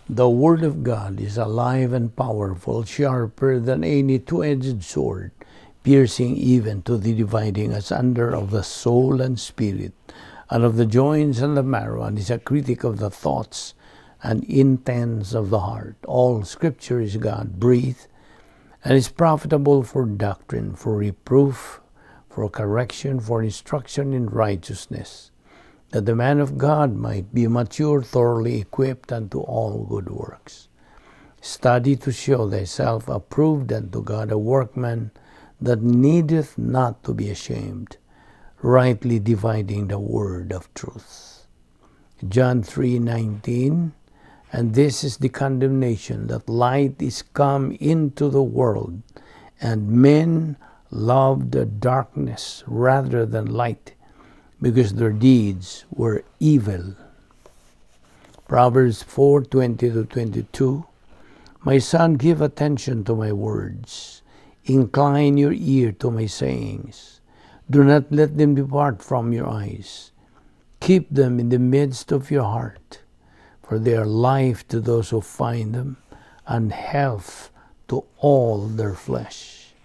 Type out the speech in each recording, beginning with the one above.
The Word of God is alive and powerful, sharper than any two-edged sword, piercing even to the dividing asunder of the soul and spirit, and of the joints and the marrow, and is a critic of the thoughts and intents of the heart. All Scripture is God-breathed, and is profitable for doctrine, for reproof, for correction, for instruction in righteousness, that the man of God might be mature, thoroughly equipped unto all good works. Study to show thyself approved unto God, a workman that needeth not to be ashamed, rightly dividing the word of truth. John 3:19. And this is the condemnation, that light is come into the world, and men loved the darkness rather than light, because their deeds were evil. Proverbs 4:20 to 22. My son, give attention to my words. Incline your ear to my sayings. Do not let them depart from your eyes. Keep them in the midst of your heart, for they are life to those who find them, and health to all their flesh.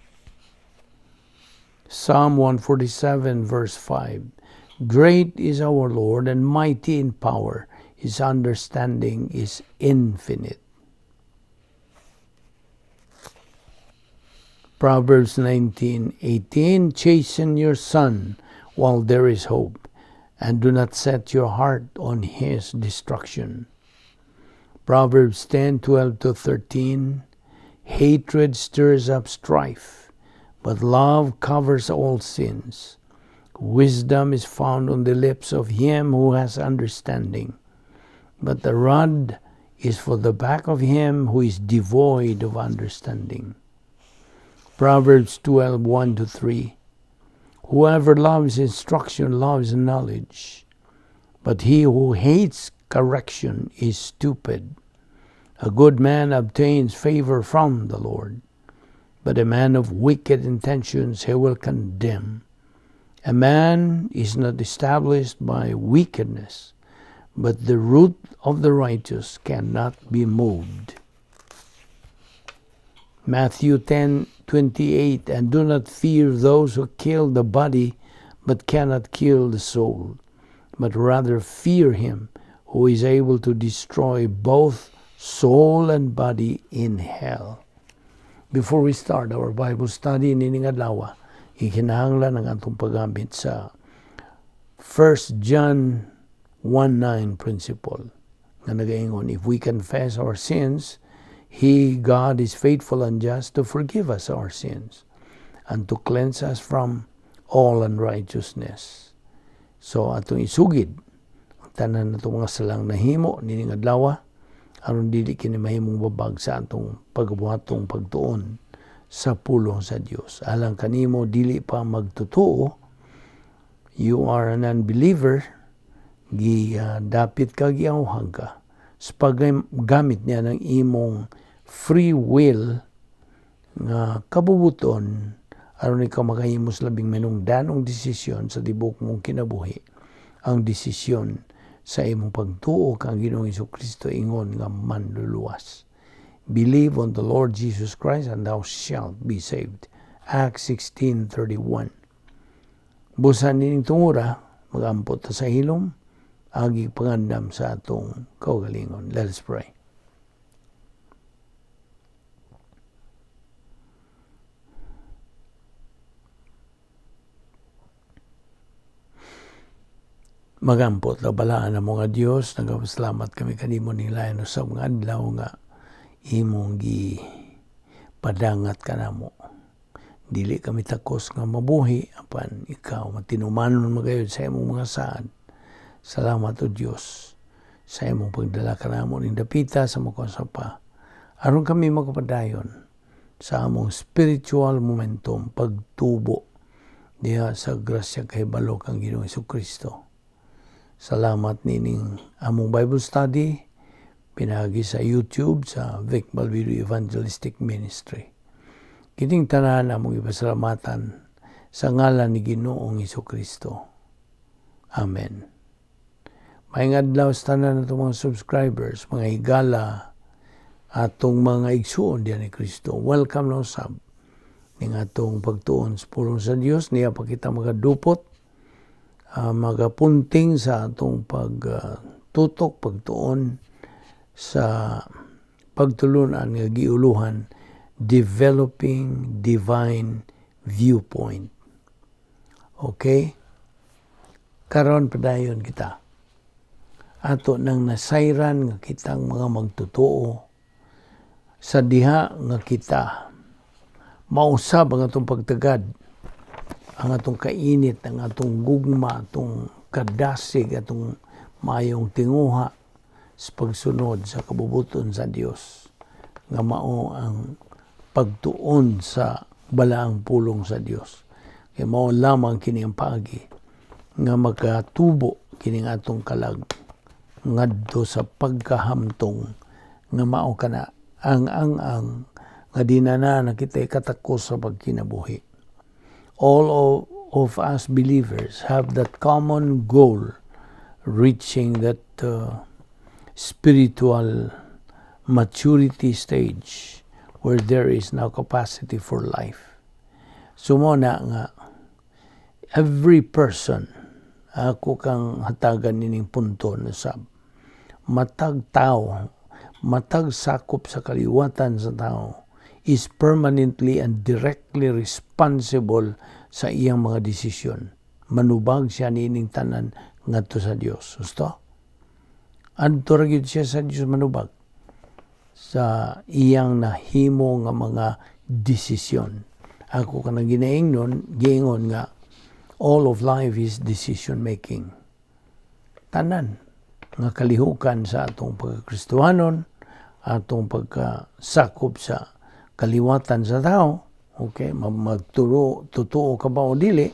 Psalm 147 verse 5. Great is our Lord and mighty in power. His understanding is infinite. Proverbs 19:18. Chasten your son while there is hope, and do not set your heart on his destruction. Proverbs 10:12 to 13. Hatred stirs up strife, but love covers all sins. Wisdom is found on the lips of him who has understanding, but the rod is for the back of him who is devoid of understanding. Proverbs 12:1 to 3. Whoever loves instruction loves knowledge, but he who hates correction is stupid. A good man obtains favor from the Lord, but a man of wicked intentions he will condemn. A man is not established by wickedness, but the root of the righteous cannot be moved. Matthew 10:28. And do not fear those who kill the body, but cannot kill the soul, but rather fear him who is able to destroy both soul and body in hell. Before we start our Bible study nining adlaw, ikinahanglan ang atong paggamit sa 1 John 1:9 principle nga nagaingon, if we confess our sins, He, God, is faithful and just to forgive us our sins and to cleanse us from all unrighteousness. So atong isugid ang tanan natong mga salang nahimo nining adlaw, aron dili kini mahimong babag sa atong pagbuhatong pagtuon sa pulong sa Dios. Alang kanimo dili pa magtotoo, you are an unbeliever, gi dapit ka, giawhag ka sa paggamit niya ng imong free will nga kabubuton aron ikaw makahimo sa labing manungdanong desisyon sa tibok mong kinabuhi, ang desisyon sa imong pagtuo kang Ginoong Hesukristo ingon nga manluluwas. Believe on the Lord Jesus Christ and thou shalt be saved. Acts 16:31. Busan nining tungura, magampot ta sa hilom, agi pangandam sa atong kaugalingon. Let us pray. Magampot la balaan ang mga Dios, nagapasalamat kami kanimo ning lain usab nga adlaw nga imong gi padangat kanamo. Dili kami takos nga mabuhi apan ikaw matinumanon magayod sa imong mga saad. Salamat o Dios sa imong pagdala kanamo ning dapita sa makusa pa, aron kami makapadayon sa among spiritual momentum pagtubo diha sa grasya kahibalo kang Ginoong Hesukristo. Salamat nining among Bible study pinaagi sa YouTube sa Vic Balbido Evangelistic Ministry. Kining tanan among ipasalamatan sa ngalan ni Ginoong Hesukristo. Amen. Maayong adlaw sa tanan natong mga subscribers, mga higala, Atong mga igsuon diyan ni Kristo. Welcome na usab ning atong pagtuon sa pulong sa Dios. Niya pa kita magadupot, magapunting sa atong pagtutok, pagtuon sa pagtulunan nga giuluhan "Developing Divine Viewpoint." Okay? Karon, padayon kita. Ato nang nasayran nga kitang mga magtotoo sa diha nga kita mausab ang atong pagtagad, ang atong kainit, ang atong gugma, atong kadasig, atong maayong tinguha sa pagsunod sa kabubuton sa Dios nga mao ang pagtuon sa balaang pulong sa Dios. Kay mao lamang kini ang paagi nga makatubo kining atong kalag ngadto sa pagkahamtong nga mao kana ang nga di na na kita katakos sa pagkinabuhi. All of us believers have that common goal, reaching that spiritual maturity stage where there is now capacity for life. So mao na nga every person, ako kang hatagan nining punto na sab matag tao, matag sakop sa kaliwatan sa tao is permanently and directly responsible sa iyang mga desisyon. Manubag siya niining tanan ngadto sa Dios. Gusto? Adto ra gyud siya sa Dios manubag sa iyang nahimo nga mga desisyon. Ako kanang ginaingnon, giingon nga all of life is decision making. Tanan nga kalihukan sa atong pagkakristohanon, atong pagkasakop sa kaliwatan sa tao, okay, magturo, totoo ka ba o dili,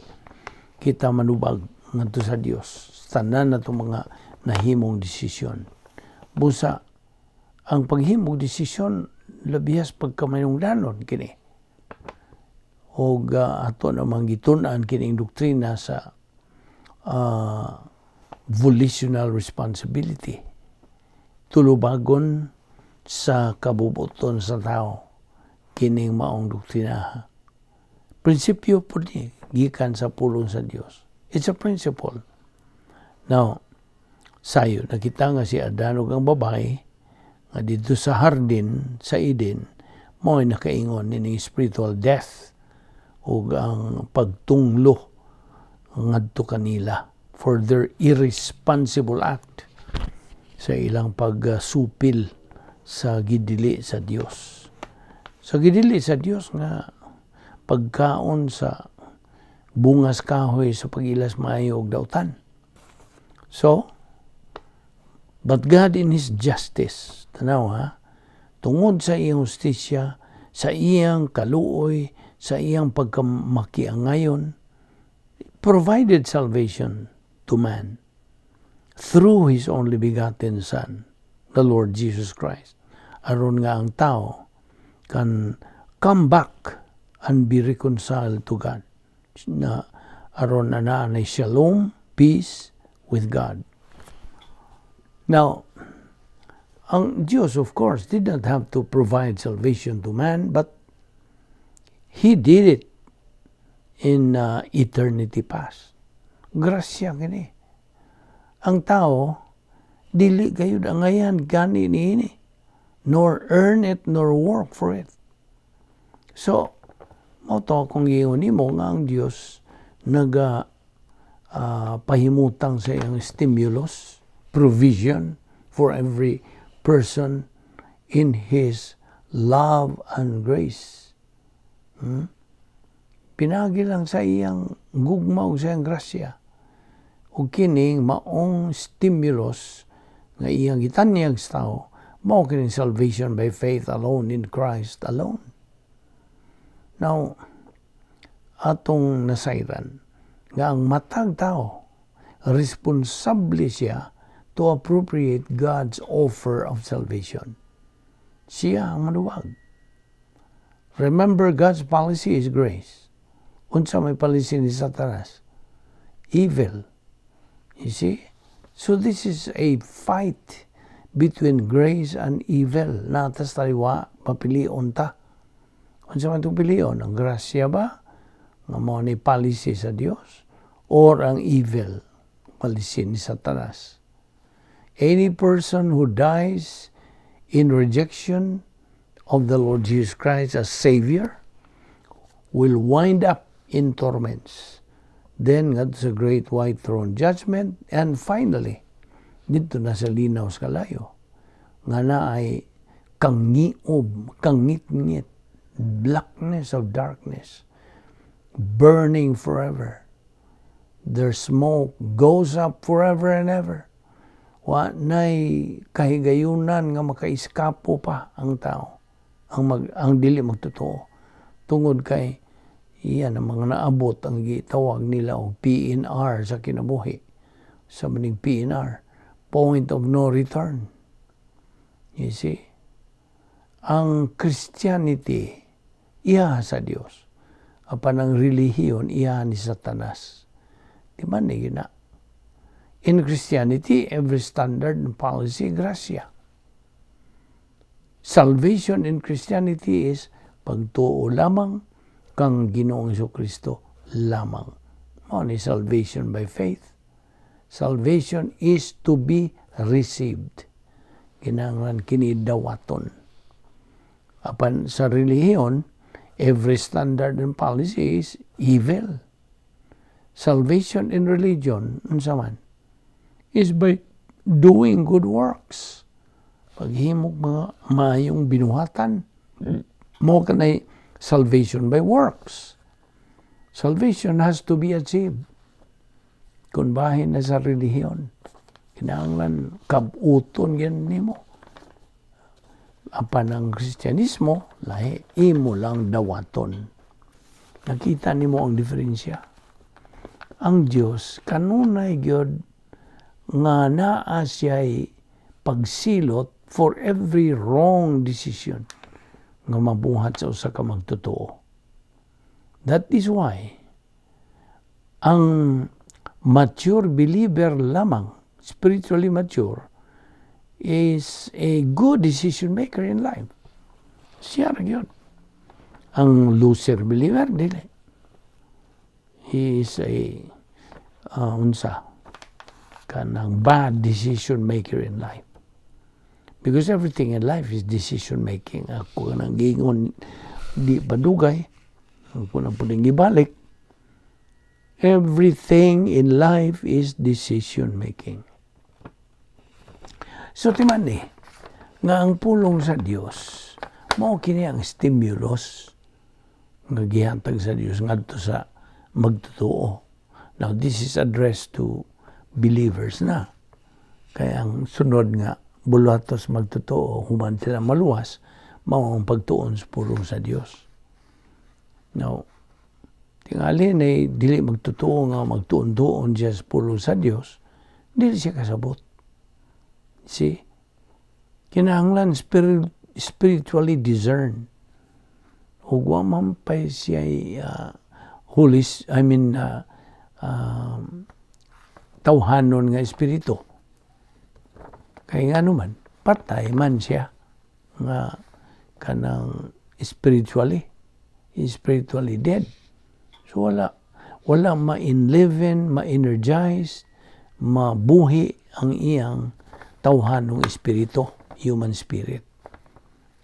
kita manubag ngadto sa Dios. Tanan natong mga nahimong desisyon. Busa, ang paghimong desisyon, labihas pagkamanungdanon kini. Og ato namang gitun-an kining doktrina sa volitional responsibility. Tulubagon sa kabubuton sa tao kining maong doktrina. Prinsipyo po ni gikan sa pulong sa Dios. It's a principle. Now, sayo nakita nga si Adan ug ang babae nga didto sa hardin sa Eden mao nakaingon nining spiritual death ug ang pagtunglo ngadto kanila for their irresponsible act sa ilang pagsupil sa gidili sa Dios. Sa gidili sa Dios nga pagkaon sa bungas kahoy sa pag-ilas maayo ug dautan. So, but God in His justice, tanaw ha, tungod sa iyang hustisya, sa iyang kaluoy, sa iyang pagkamakiangayon, provided salvation to man through His only begotten Son, the Lord Jesus Christ. Aron nga ang tao can come back and be reconciled to God. Na aron na naa na shalom, peace with God. Now, ang Diyos, of course, did not have to provide salvation to man, but He did it in eternity past. Grasya kini. Ang tao, dili gayud angayan gani niini, nor earn it, nor work for it. So, mao to akong giingon nimo nga ang Dios naga pahimutang sa iyang stimulus, provision for every person in His love and grace. Pinagi lang sa iyang gugma ug sa iyang grasya. Ug kining maong stimulus nga iyang gitanyag sa tao, mao kining salvation by faith alone in Christ alone. Now, atong nasayran nga ang matag tao, responsable siya to appropriate God's offer of salvation. Siya ang manuwag. Remember, God's policy is grace. Unsa may policy ni Satanas? Evil. You see? So this is a fight between grace and evil. Naa ta's taliwa, papilion ta. Unsa man itong pilion? Ang grasya ba? Nga mao ni policy sa Dios? Or ang evil policy ni Satanas? Any person who dies in rejection of the Lord Jesus Christ as Savior will wind up in torments. Then, ngadto sa Great White Throne Judgment, and finally, didto na sa linaw sa kalayo, nga naay kangiob, kangitngit, blackness of darkness, burning forever. Their smoke goes up forever and ever. Wa nay kahigayunan nga makaiskapo pa ang tao, ang dili magtotoo. Tungod kay iyan ang mga naabot ang gitawag nila og PNR sa kinabuhi. Sa maning PNR, point of no return. You see? Ang Christianity, iya sa Dios. Apan ang relihiyon, iya ni Satanas. Di ba ni na? In Christianity, every standard and policy, grasya. Salvation in Christianity is pagtuo lamang kang Ginoong Kristo lamang. Mao ni salvation by faith. Salvation is to be received. Kinahanglan kini dawaton. Apan sa relihiyon, every standard and policy is evil. Salvation in religion, unsa man, is by doing good works. Paghimog mga maayong binuhatan, mao kanay salvation by works. Salvation has to be achieved. Kung bahin na sa relihiyon, kinahanglan kabuton yan nimo. Apan ang Kristyanismo, lahi, imo lang dawaton. Nakita nimo ang diferensya. Ang Dios kanunay gyud nga naa siya'y pagsilot for every wrong decision nga mabuhat sa usa ka magtotoo. That is why ang mature believer lamang, spiritually mature, is a good decision maker in life. Siya ra gyud. Ang loser believer, dili. He is a unsa kanang bad decision maker in life. Because everything in life is decision making. Ako nang giingon di pa dugay, ako na pud gibalik. Everything in life is decision making. So timan ni nga ang pulong sa Dios mao kini ang stimulus nga gihatag sa Dios ngadto sa magtotoo. Now this is addressed to believers na. Kaya ang sunod nga buluhatos magtotoo human sila maluwas mao ang pagtuon sa pulong sa Dios. Now, tingali na dili magtotoo nga magtuon-tuon siya sa pulong sa Dios, dili siya kasabot. See? Kinahanglan spiritually discern. Ug wa man pay siya holy, I mean, tawhanon nga espiritu. Kay nga man, patay man siya nga kanang spiritually, spiritually dead. So wala ma-enliven, ma-energize, mabuhi ang iyang tawhanong espiritu, human spirit.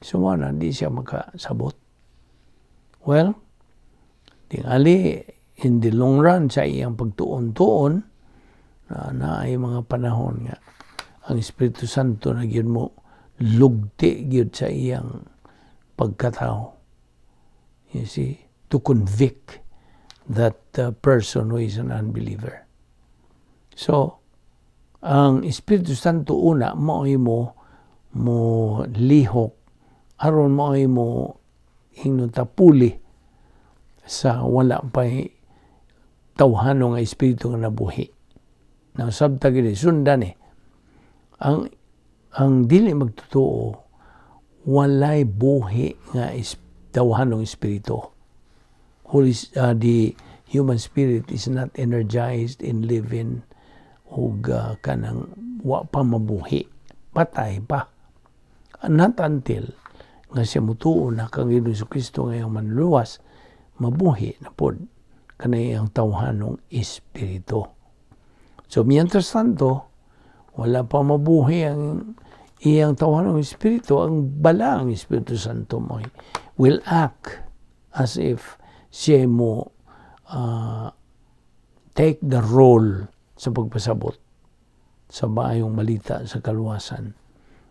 So wala, di siya makasabot. Well, tingali, in the long run, sa iyang pagtuon-tuon, na ay mga panahon nga ang Espiritu Santo na gyud mo lugti gyud sa iyang pagkatao. You see, to convict that person who is an unbeliever. So, ang Espiritu Santo una mao'y mo lihok aron mao'y mo ingnon ta puli sa wala pa'y tawhano nga espiritu nga nabuhi. Now, sabta gid sundan eh. Ang dili magtotoo walay buhi nga tawhanong espiritu. The human spirit is not energized in living ug kanang wa pa mabuhi. Patay pa. Not until nga siya mutuo na kang Ginoong Kristo nga iyang Manluluwas, mabuhi na pod kanay ang tawhanong espiritu. So, mientras tanto, wala pa mabuhi ang iyang tawhanong espiritu, ang balaang Espiritu Santo mo will act as if siya mo take the role sa pagpasabot sa maayong balita sa kaluwasan.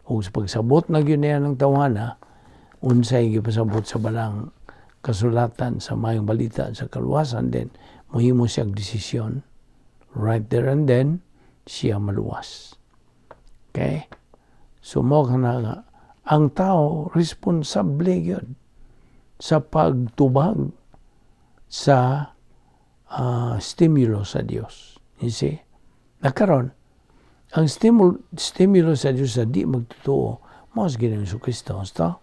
O sa pagsabot na gyud niya ng tawhana, unsay gipasabot sa balaang kasulatan sa maayong balita sa kaluwasan, then mohimo siya desisyon right there and then, siya maluwas. Okay? So mo kana nga ang tao responsable gyud sa pagtubag sa stimulo sa Dios. You see? Nakaron, ang stimulo sa Dios sa di magtotoo, mao sa Ginoong Kristo. Basta?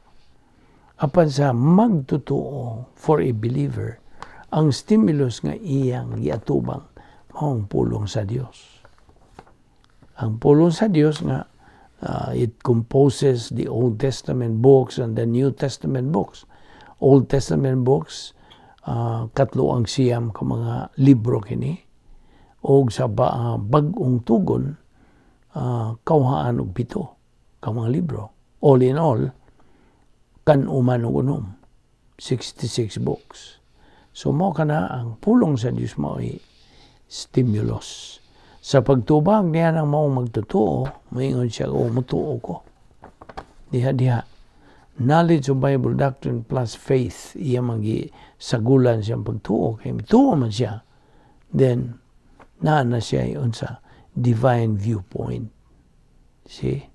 Apan sa magtotoo, for a believer, ang stimulus nga iyang giatubang mao ang pulong sa Dios. Ang pulong sa Dios nga it composes the Old Testament books and the New Testament books. Old Testament books, katlo ang 9 ka mga libro kini og sa bag-ong tugon, 97 ka mga libro. All in all, 66, 66 books. So mo kana ang pulong sa Dios mao'y stimulus. Sa pagtubag niya ng maong magtotoo, moingon siya, "Oh, mutuo ko." Diha diha. Knowledge of Bible doctrine plus faith, iya magi sagulan siyang pagtuo, kay mituo man siya. Then, naa na siya unsa divine viewpoint. See?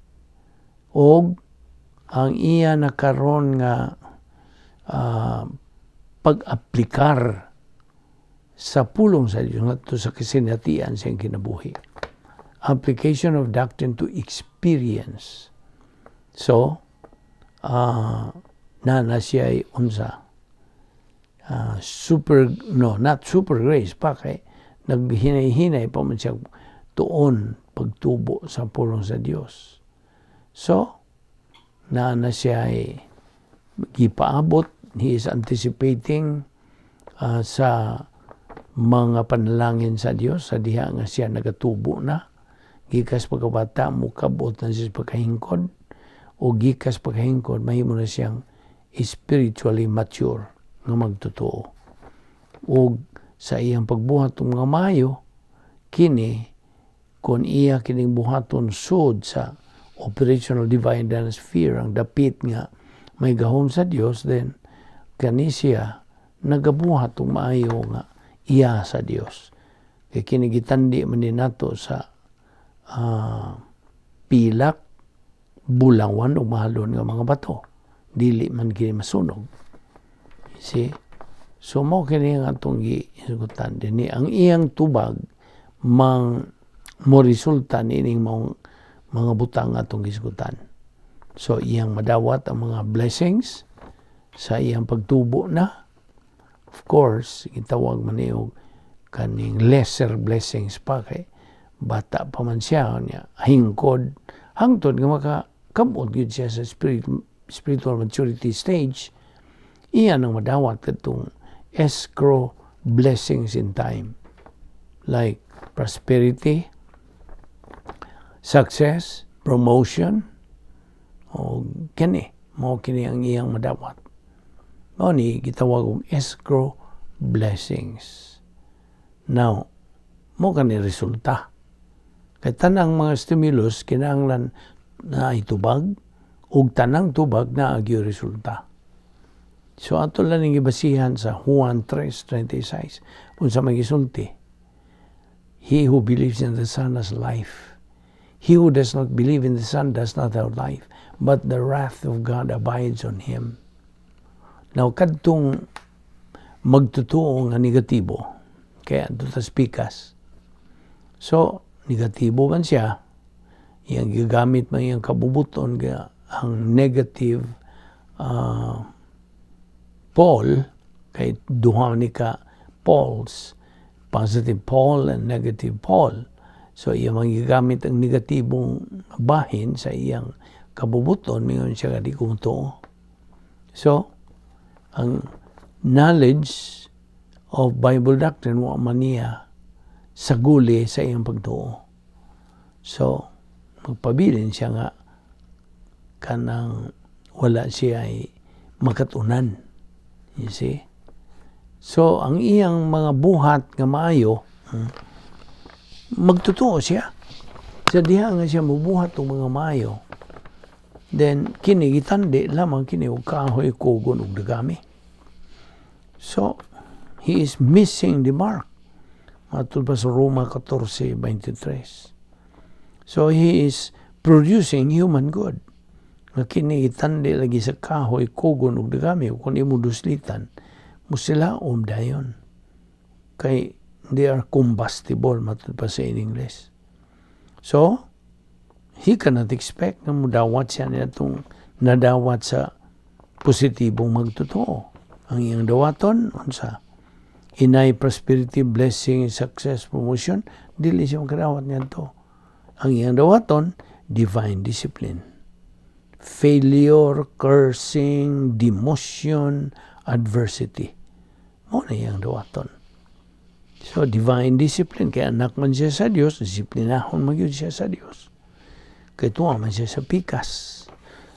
Og ang iya na karon nga pag-aplikar sa pulong sa Diyos ngadto sa kasinatian sa iyang kinabuhi. Application of doctrine to experience. So, na na siya ay unsa super, no, not super grace pa kay naghinay-hinay pa man siya tuon pagtubo sa pulong sa Dios. So, na na siya ay gipaabot, he is anticipating sa mga panalangin sa Dios sa diha nga siya nagatubo na gikas pagkabata, mukabot na siya sa pagkahingkod, o gikas pagkahingkod mahimo na siyang spiritually mature nga magtotoo. Og sa iyang pagbuhat ng mga maayo kini, kung iya kining buhaton sud sa operational divine sphere, ang dapit nga may gahom sa Dios, then kani siya nagabuhat og maayo nga iya sa Dios kay kini gitandi man din nato sa pilak, bulawan o mahalon nga mga bato, dili man kini masunog. See? So mo kini ang atong gihisgutan dinhi, ang iyang tubag mang mo resulta niining maong mga butang atong gisgutan. So iyang madawat ang mga blessings sa iyang pagtubo na. Of course, gitawag man niyo kaning lesser blessings pa kay bata pa man siya niya, hingkod hangtod nga makakabot gyud siya sa spiritual maturity stage, iya nang madawat kadtong escrow blessings in time like prosperity, success, promotion, o kini mao kini ang iyang madawat. Mao ni gitawag og escrow blessings. Now, mo kani resulta. Kay tanang mga stimulus kinahanglan na itubag ug tanang tubag na agyo resulta. So ato lang ning gibasihan sa Juan 3:36, unsa may gisulti. "He who believes in the Son has life. He who does not believe in the Son does not have life, but the wrath of God abides on him." Now, kadtong magtotoo nga negatibo, kaya adto tas pikas. So, negatibo man siya, iyang gigamit man iyang kabubuton ga ang negative pole, kay duha ni ka poles, positive pole and negative pole. So iya man gigamit ang negatibong bahin sa iyang kabubuton, mingon siya nga di ko motuo. So, ang knowledge of Bible doctrine wa man niya saguli sa iyang pagtuo. So, magpabilin siya nga kanang wala siya ay makatunan. You see? So, ang iyang mga buhat nga maayo, magtotoo siya. Sa diha nga siya mubuhat og mga maayo, then kini gitandi lamang kini og kahoy, kugon ug dagami. So, he is missing the mark. Matud pa sa Roma 14:23. So, he is producing human good. Nga kini gitandi lagi sa kahoy, kugon ug dagami. Kung imo duslitan, musilaom dayon. Kay they are combustible, matud pa sa in English. So, he cannot expect nga mudawat siya niya nadawat sa positibong magtotoo. Ang iyang dawaton, unsa? Inay prosperity, blessing, success, promotion, dili siya makadawat niya. Ang iyang dawaton, divine discipline. Failure, cursing, demotion, adversity. Mao na iyang dawaton. So, divine discipline. Kaya anak man siya sa Dios, disiplinahon man gyud siya sa Dios. Kay tuwa man siya sa pikas,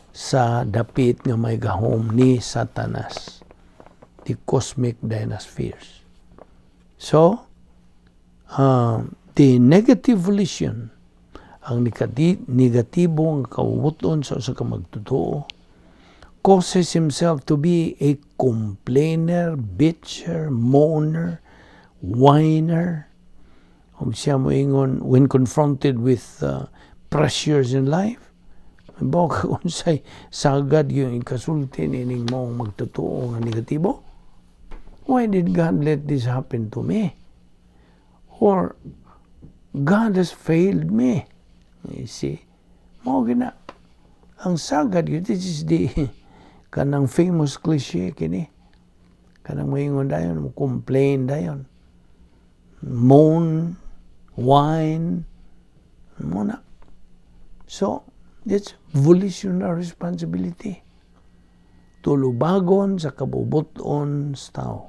sa dapit nga may gahom ni Satanas, the cosmic dynaspheres. So, the negative volition, ang negatibong kabubuton sa usa ka magtotoo, causes himself to be a complainer, bitcher, moaner, whiner. Ug siya moingon when confronted with pressures in life, baka unsay sagad yung ikasulti nining maong magtotoo nga negatibo. "Why did God let this happen to me?" Or, "God has failed me." You see? Mao gina. Ang sagad yun, this is the kanang famous cliche kini. Kanang moingon dayon, mo complain dayon. Moan, whine, mao na. So, it's volitional responsibility. Tulubagon sa kabubuton sa tao.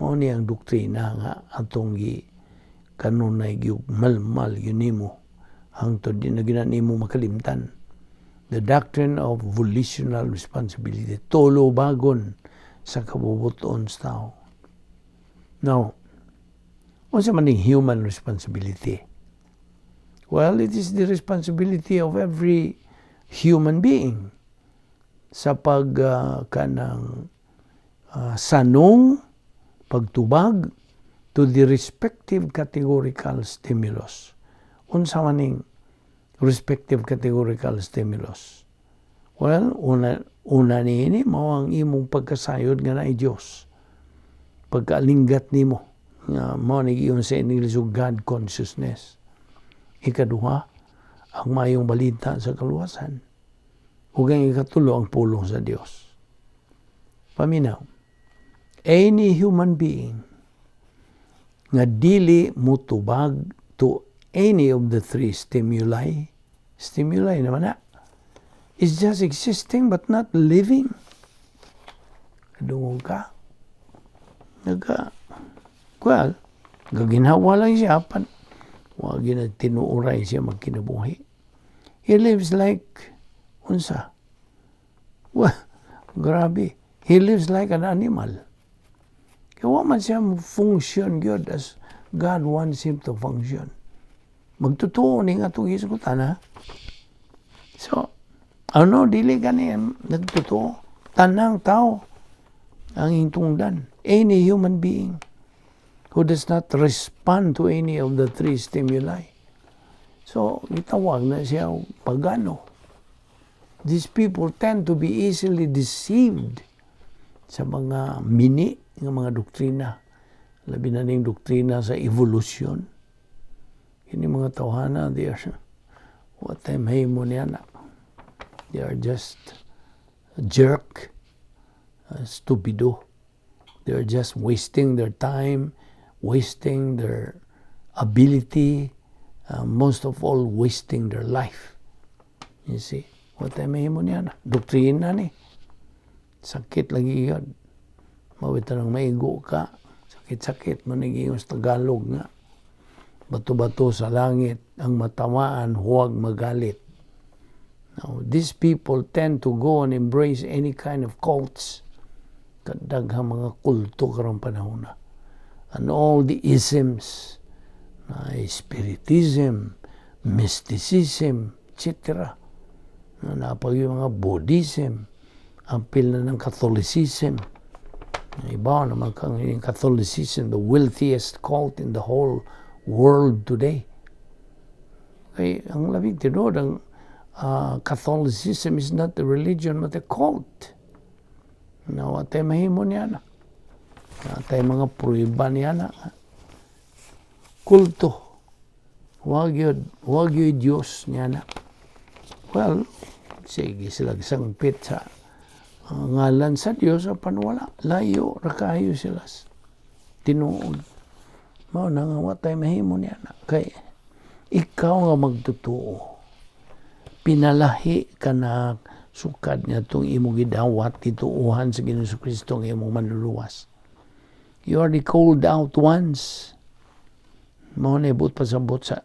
Mao ni ang doktrina nga atong gi kanunay gyud malmal gyud nimo hangtod di na gyud nimo makalimtan. The doctrine of volitional responsibility. Tulubagon sa kabubuton sa tao. Now, unsa man ning human responsibility? Well, it is the responsibility of every human being sa pag kanang sanong pagtubag to the respective categorical stimulus. Unsa man ning respective categorical stimulus? Well, una una niini mao ang imong pagkasayod nga naay Dios. Pagkaalinggat nimo nga mao ni giingon sa English og God consciousness. Ikaduha, ang maayong balita sa kaluwasan. Ug ang ikatulo, ang pulong sa Dios. Paminaw. Any human being nga dili mutubag to any of the three stimuli, stimuli naman na, is just existing but not living. Kadungog ka? Nagka, well, gaginhawa lang siya, pan, wa gina tinuoray siya magkinabuhi. He lives like, unsa? Well, grabe. He lives like an animal. Kaya wa man siya function gyud as God wants him to function. Magtotoo ni nga itong hisgutan, ha? So, ano, dili gani nagtotoo. Tanang tao ang hintungdan. Any human being who does not respond to any of the three stimuli. So, gitawag na siya og pagano. These people tend to be easily deceived sa mga mini nga mga doktrina. Labi na ning doktrina sa evolution. Kini mga tawhana, they are, what time mo niya na. They are just a jerk, stupido. They are just wasting their time, wasting their ability. Most of all, wasting their life. You see? Wa tay mahimo niya na. Doktrina ni. Sakit lagi yun. Mao nang maigo ka. Sakit-sakit. Mao sa Tagalog nga. Bato-bato sa langit. Ang matamaan, huwag magalit. Now, these people tend to go and embrace any kind of cults. Kadaghang mga kulto karong panahon na. And all the isms, na spiritism, mysticism, etc. Na naa pa'y mga Buddhism, apil na ng Catholicism. Iba naman kang yung Catholicism, the wealthiest cult in the whole world today. Kay ang labing tinuod, ang Catholicism is not a religion but a cult. Na wa tay mahimo niya na. Naa tay mga prueba niya na. Kulto. Wa gyud Diyos niya na. Well, sige sila sangpit sa ngalan sa Diyos apan wala. Layo ra kayo sila. Tinuod. Mao na nga wa tay mahimo niya na. Kay ikaw nga magtotoo. Pinalahi ka na sukad niya itong imong gidawat tituuhan sa Ginoong Kristo nga imong manluluwas. You are the called out ones. Mao na ibot pasabot sa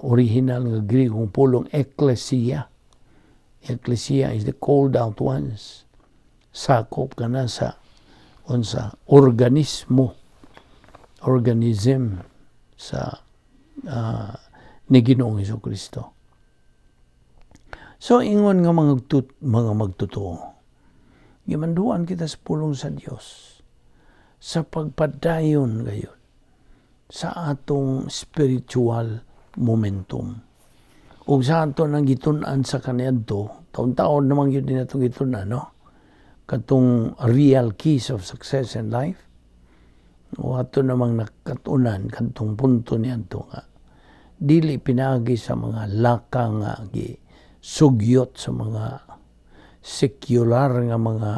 original nga Griegong pulong ekklesia. Ekklesia is the called out ones. Sakop ka na sa unsa organismo, organism sa ni Ginoong Kristo. So ingon nga mga magtotoo, gimanduan kita sa pulong sa Dios sa pagpadayon gayon sa atong spiritual momentum. Ug sa ato nang gitun-an sa kaniadto, taon-taon naman gyud din atong gitun-an, no? Katong real keys of success in life. O ato namang nakatunan kadtong punto niadto nga dili pinaagi sa mga laka nga gi sugyot sa mga secular nga mga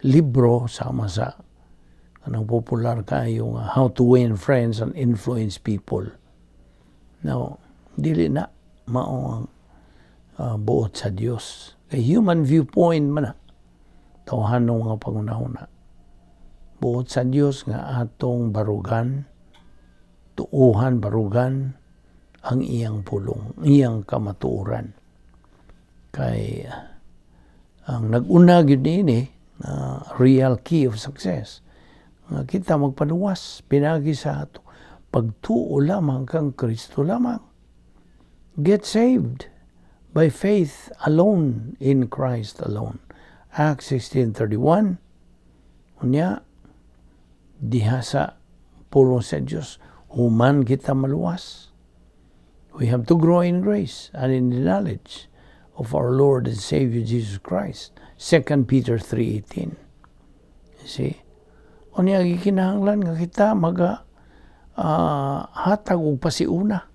libro sama sa kanang popular kaayo nga How to Win Friends and Influence People. Now, dili na mao ang buot sa Dios. Kay human viewpoint man na. Tawhanong mga pangunahuna. Buot sa Dios nga atong barugan, tuuhan barugan ang iyang pulong, iyang kamatuoran. Kay ang nag-una gyud niini na real key of success nga kita magpaluwas pinagi sa ato pagtuo lamang kang Kristo lamang. Get saved by faith alone in Christ alone. Acts 16:31. Unya diha sa pulong sa Dios human kita maluwas. We have to grow in grace and in the knowledge of our Lord and Savior Jesus Christ. 2 Peter 3:18. You see? Unya gikinahanglan nga kita maga hatag og pasiuna.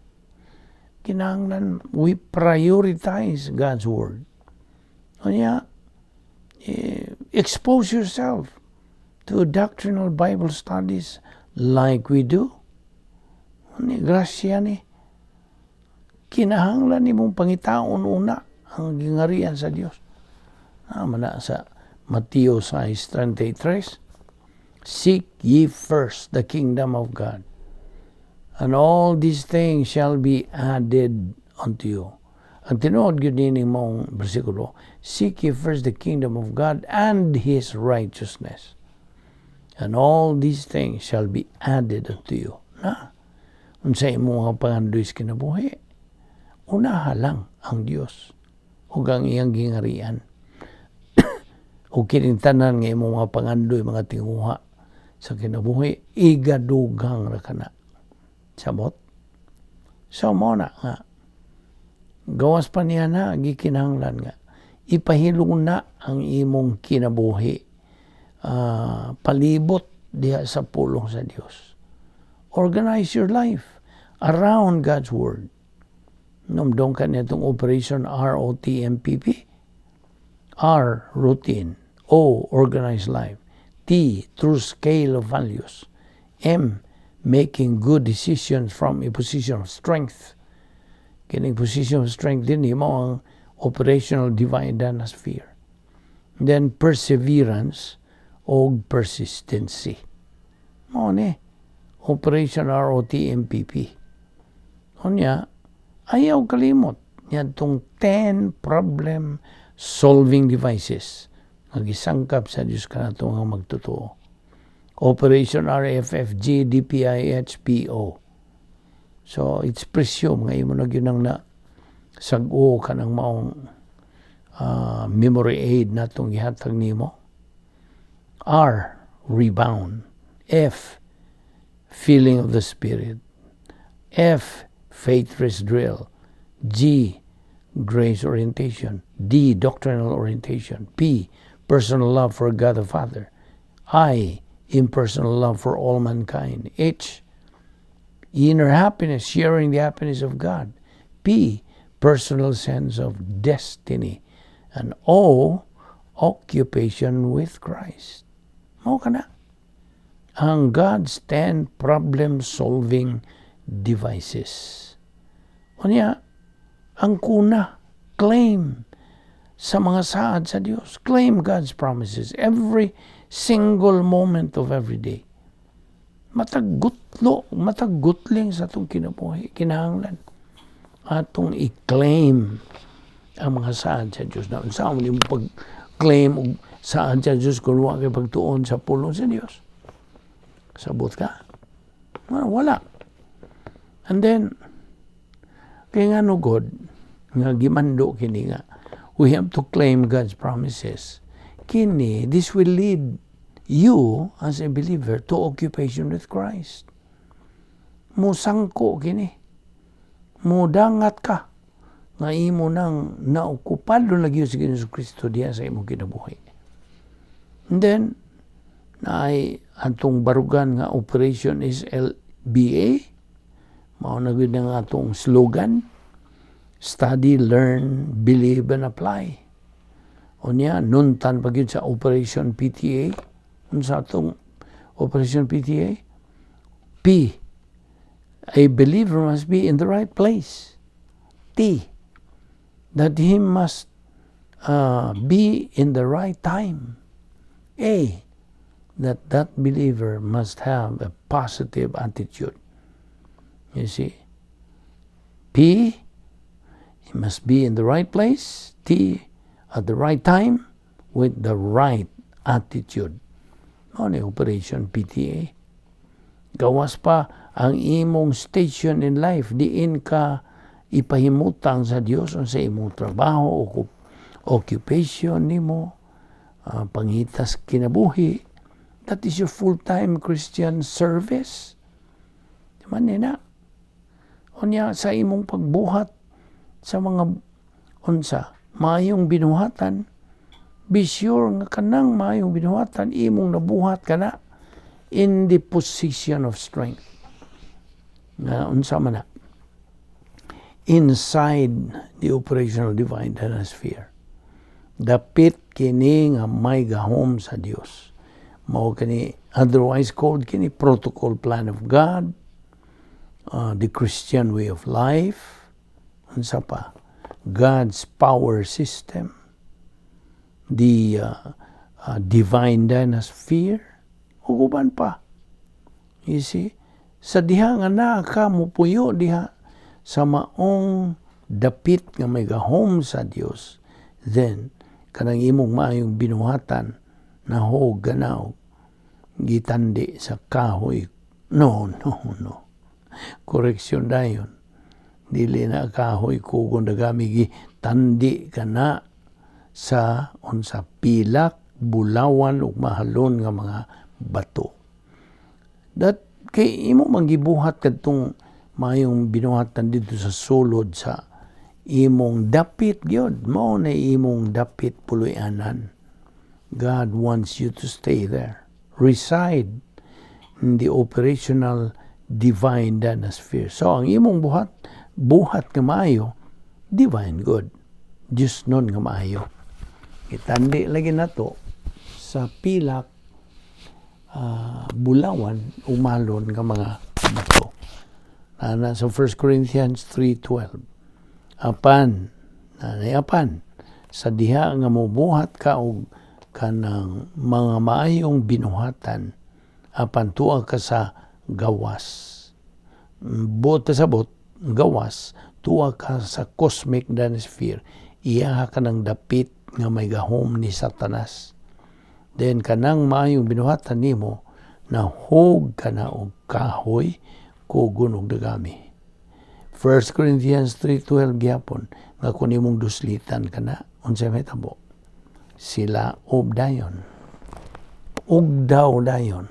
Kinahanglan we prioritize God's word. Unya expose yourself to doctrinal Bible studies like we do. Unya grasya ni kinahanglan nimong pangitaon una ang gingarian sa Dios. Mana sa Mateo 6:33, "Seek ye first the kingdom of God, and all these things shall be added unto you." Ang tinuod gyud nining maong bersikulo, "Seek ye first the kingdom of God and His righteousness, and all these things shall be added unto you." Na, unsa imong mga pangandoy sa kinabuhi, unaha lang ang Dios ug ang iyang gingarian. Ug kining tanan nga imong mga pangandoy, mga tinguha sa kinabuhi, igadugang ra kana. Samot? So mao na nga gawas pa niya na gikinahanglan nga ipahilong na ang imong kinabuhi palibot diha sa pulong sa Dios. Organize your life around God's Word. Numdong ka nitong Operation ROTMPP. R, routine. O, organize life. T, true scale of values. M, Making good decisions from a position of strength. Kining position of strength din mao ang operational divine sphere. Then perseverance o persistency. Mao ni Operation ROTMPP. Unya, ayaw kalimot niadtong 10 problem solving devices nga gisangkap sa Dios kanato nga magtotoo. Operation RFFG DPIHPO. So it's presumed nga imo na gyud nang na sag-o kanang maong memory aid natong gihatag nimo. R, rebound. F, feeling of the Spirit. F, faith rest drill. G, grace orientation. D, doctrinal orientation. P, personal love for God the Father. I, impersonal love for all mankind. H, inner happiness, sharing the happiness of God. P, personal sense of destiny. And O, occupation with Christ. Mao kana ang God's 10 problem-solving devices. Unya, ang kuna, claim sa mga saad sa Dios. Claim God's promises every single moment of every day. Matag gutlo, matag gutling sa atong kinabuhi, kinahanglan atong i-claim ang mga saad sa Dios. Na unsa man nimo pag-claim og saad sa Dios kung wa kay pagtuon sa pulong sa Dios? Sabot ka? Wala. And then, kay ngano God, nga gimando kini nga, we have to claim God's promises. Kini, this will lead you as a believer to occupation with Christ. Musangko kini. Mudangat ka nga imo nang naokupado lagi sa Ginoong Kristo diya sa imong kinabuhi. And then, naay atong barugan nga operation is LBA. Mao na gyud ang atong slogan: study, learn, believe, and apply. Unya, nuntan pa gyud sa Operation PTA. Unsa atong Operation PTA? P, a believer must be in the right place. T, that he must be in the right time. A, that that believer must have a positive attitude. You see? P, he must be in the right place. T, at the right time with the right attitude. Mao ni Operation PTA. Gawas pa ang imong station in life, diin ka ipahimutang sa Dios sa imong trabaho, occupation nimo, pangitas kinabuhi. That is your full-time Christian service. Di man na? Unya sa imong pagbuhat sa mga unsa maayong binuhatan, be sure nga kanang maayong binuhatan imong nabuhat kana in the position of strength. Nga unsa man na? Inside the operational divine sphere. Dapit kini nga may gahom sa Dios. Mao kini otherwise called kini protocol plan of God, the Christian way of life, unsa pa, God's power system, the divine dynasphere, ug uban pa. You see? Sa diha nga naa ka mupuyo diha sa maong dapit nga may gahom sa Dios, then kanang imong maayong binuhatan nahog ganaw gitandi sa kahoy. No. Koreksyon dayon. Dili na kahoy kugon dagami, gitandi kana sa unsa, pilak, bulawan ug mahalon nga mga bato. That kay imo man gibuhat kadtong maayong binuhatan didto sa sulod sa imong dapit gyud, mao na imong dapit puloy-anan. God wants you to stay there. Reside in the operational divine dynasphere. So ang imong buhat, buhat nga maayo, divine good. Diyos nun nga maayo. Itandi lagi nato sa pilak, bulawan, umalon nga mga bato. Ana sa 1 Corinthians 3:12. Apan, nanay apan, sa diha nga mobuhat ka og kanang mga maayong binuhatan, apan tuwa ka sa gawas. Buot sabot, gawas, tuwa ka sa cosmic sphere, iya ka ng dapit nga may gahom ni Satanas. Then kanang maayong binuhatan nimo, nahug ka na og kahoy, kugon og dagami. 1 Corinthians 3:12 gyapon nga kung imong duslitan kana, unsay mahitabo? Sila og dayon. Ugdaw dayon.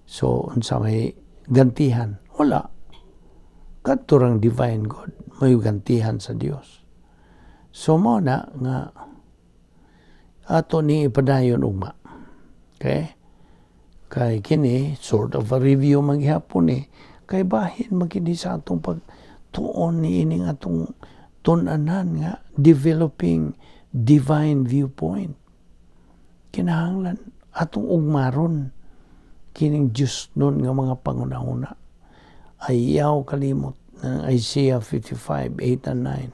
So unsa may gantihan? Wala. Kadto rang divine God may gantihan sa Dios. So mo na nga ato ni ipadayon ugma. Okay? Kay kini sort of a review man gihapon ni, kay bahin man kini sa atong pagtuon ni ining atong tun-anan nga developing divine viewpoint. Kinahanglan atong ugmaron kining Diyos nun nga mga pangunahuna. Ayaw kalimot ng Isaiah 55:8 and 9.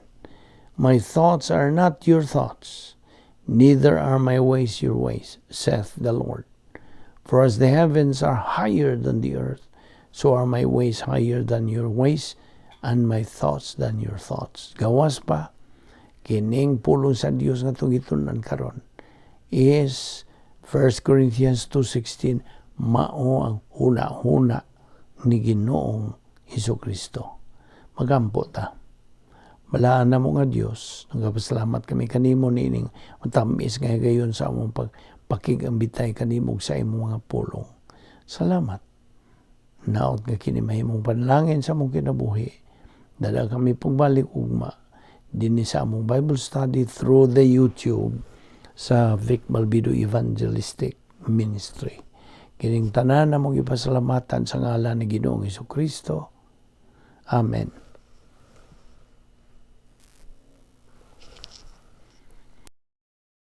"My thoughts are not your thoughts, neither are my ways your ways, saith the Lord. For as the heavens are higher than the earth, so are my ways higher than your ways, and my thoughts than your thoughts." Gawas pa, kining pulong sa Dios nga itong gitun-an karon is 1 Corinthians 2:16, mao ang huna-huna ni Ginoong Hesus Kristo. Magampo ta. Balaan namo nga Dios, nagapasalamat kami kanimo niining matamis nga higayon sa among pagpakig-ambitay kanimo sa imong mga pulong. Salamat. Naot nga kini mahimong panalangin sa among kinabuhi. Dala kami pagbalik ugma dinhi sa among Bible study through the YouTube sa Vic Balbido Evangelistic Ministry. Kining tanan namong ipasalamatan sa ngalan ni Ginoong Kristo. Amen.